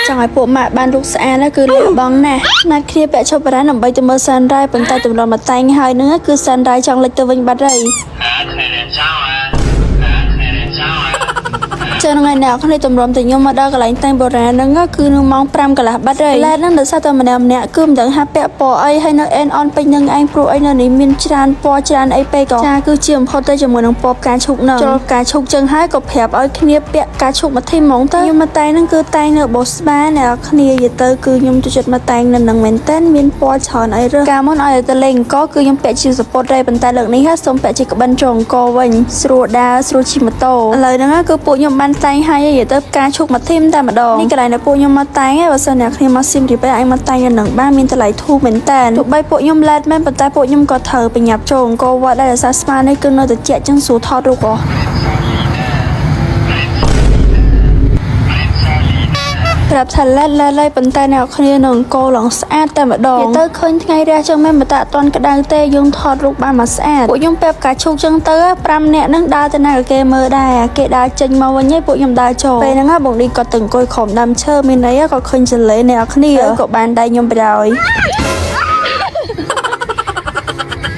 ចង់ឲ្យពួកម៉ាក់បានរូបស្អាតណាគឺលះបង់ណាស់ណាត់គ្នាពាក់ឈុតបារាំងដើម្បីទៅមើល sunrise ប៉ុន្តែតម្រុំមកតែងហើយហ្នឹងគឺ sunrise ចង់លិចទៅវិញបាត់ហើយ ចឹងថ្ងៃនេះអ្នកគ្នាតម្រុំតែខ្ញុំមកដល់កន្លែងតែងបុរាណហ្នឹងគឺនៅម៉ោង5កន្លះបាត់ហើយឡែហ្នឹងដោយសារតែម្នាក់ម្នាក់គឺមិនដឹងថាពាក់ពណ៌អីហើយនៅអេនអនពេញនឹងឯងព្រោះអីនៅនេះមានច្រើនពណ៌ច្រើនអីពេកក៏ចាគឺជាបំផុតទៅជាមួយនឹងពណ៌ផ្កាឈូកហ្នឹងចូលផ្កាឈូកចឹងហើយក៏ប្រាប់ឲ្យគ្នាពាក់ផ្កាឈូកមកធីមហ្មងទៅខ្ញុំមកតែងហ្នឹងគឺតែងនៅបូស្បាអ្នកគ្នានិយាយទៅគឺខ្ញុំចូលចិត្តមកតែងនៅនឹងមែនតើមានពណ៌ច្រើនអីរើសកាលមុនឲ្យទៅលេងអង្គរគឺខ្ញុំពាក់ជាសពតដែរប៉ុន្តែលើកនេះសូមពាក់ជាក្បិនចូលអង្គរវិញស្រួលដើរស្រួលជិះម៉ូតូឥឡូវហ្នឹងគឺពួកខ្ញុំបានតែងហើយនិយាយទៅផ្កាឈូកមកធីមតែម្ដងនេះកន្លែងដែលពួកខ្ញុំមកតែងហើយបើសិនអ្នកគ្នាមកសៀមរាបឯងមកតែងនៅនឹងបានមានតម្លៃធូរមែនតើទោះបីពួកខ្ញុំ late មែនប៉ុន្តែពួកខ្ញុំក៏ត្រូវប្រញាប់ចូលអង្គរវត្តដែរដោយសារស្មានេះគឺនៅតែជាក់ចឹងស្រួលថតរូបហ៎ ប្រាប់ថា late late ហើយប៉ុន្តែអ្នកគ្នានៅអង្គរឡើងស្អាតតែម្ដងនិយាយទៅឃើញថ្ងៃរះចឹងមែនបើតែអត់ទាន់ក្តៅទេយើងថតរូបបានមកស្អាតពួកខ្ញុំពាក់ផ្កាឈូកចឹងទៅ5នាក់ហ្នឹងដើរទៅណាក៏គេមើលដែរគេដើរចេញមកវិញហើយពួកខ្ញុំដើរចូលពេលហ្នឹងបងឌីក៏ទៅអង្គុយក្រោមដើមឈើមានន័យក៏ឃើញចលេអ្នកគ្នាក៏បានដៃខ្ញុំប្រហើយ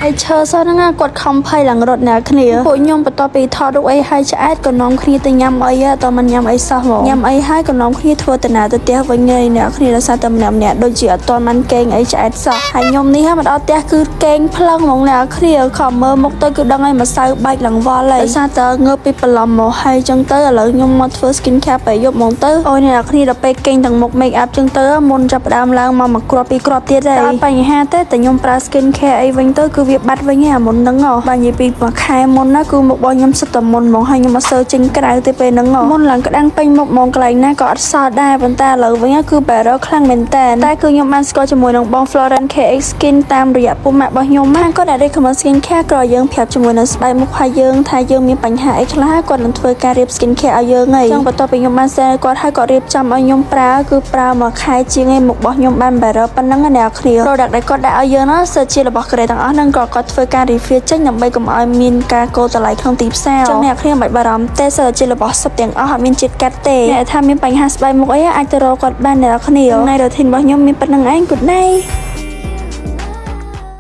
ហើយឈើសោះហ្នឹងណាគាត់ខំភ័យឡើងរត់អ្នកគ្នាពួកខ្ញុំបន្ទាប់ពីថតរូបអីហើយឆ្អែតក៏នាំគ្នាទៅញ៉ាំអីតើមិនញ៉ាំអីសោះហ្មងញ៉ាំអីហើយក៏នាំគ្នាធ្វើដំណើរទៅផ្ទះវិញហើយអ្នកគ្នាដោយសារតែម្នាក់ម្នាក់ដូចជាអត់ទាន់បានគេងអីឆ្អែតសោះហើយខ្ញុំនេះមកដល់ផ្ទះគឺគេងភ្លឹងហ្មងអ្នកគ្នាខំមើលមុខទៅគឺដឹងហើយម្សៅបែកឡើងវល់ហើយដោយសារតែងើបពីប្រឡំមកហើយចឹងទៅឥឡូវខ្ញុំមកធ្វើ skin care ពេលយប់ហ្មងទៅអូយអ្នកគ្នាដល់ពេលគេងទាំងមុខ make up ចឹងទៅមុនចាប់ផ្ដើមឡើងមកមួយគ្រាប់ពីរគ្រាប់ទៀតហើយតែអត់បញ្ហាទេតែខ្ញុំប្រើ skin care អីវិញទៅគឺវាបាត់វិញហើយអាមុនហ្នឹងហ៎បើនិយាយពីមួយខែមុនណាគឺមុខរបស់ខ្ញុំសុទ្ធតែមុនហ្មងហើយខ្ញុំអត់សូវចេញក្រៅទេពេលហ្នឹងហ៎មុនឡើងក្តាំងពេញមុខហ្មងកន្លែងណាក៏អត់សល់ដែរប៉ុន្តែឥឡូវវិញគឺ barrier ខ្លាំងមែនតើតែគឺខ្ញុំបានស្គាល់ជាមួយនឹងបង Florence KX Skin តាមរយៈពុកម៉ាក់របស់ខ្ញុំណាគាត់ដែល recommend skin care ក៏យើងប្រាប់ជាមួយនឹងស្បែកមុខហើយយើងថាយើងមានបញ្ហាអីខ្លះគាត់នឹងធ្វើការរៀប skin care ឲ្យយើងហើយចឹងបន្ទាប់ពីខ្ញុំបាន share គាត់ហើយគាត់រៀបចំឲ្យខ្ញុំប្រើគឺប្រើមួយខែជាងឯងមុខរបស់ខ្ញុំបាន barrier ប៉ុណ្ណឹងណាអ្នកគ្នា product ដែលគាត់ដាក់ឲ្យយើងណាសិតជារបស់កូរ៉េទាំងអស់ហ្នឹងក៏គាត់ធ្វើការ refill ចេញដើម្បីកុំឲ្យមានការកូរតម្លៃក្នុងទីផ្សារចឹងអ្នកគ្នាមិនបាច់បារម្ភទេសិតជារបស់សុទ្ធទាំងអស់អត់មានជាតិកាត់ទេអ្នកថាមានបញ្ហាស្បែកមុខអីអាចទៅរកគាត់បានអ្នកគ្នាថ្ងៃ routine របស់ខ្ញុំមានប៉ុណ្ណឹងឯង good night.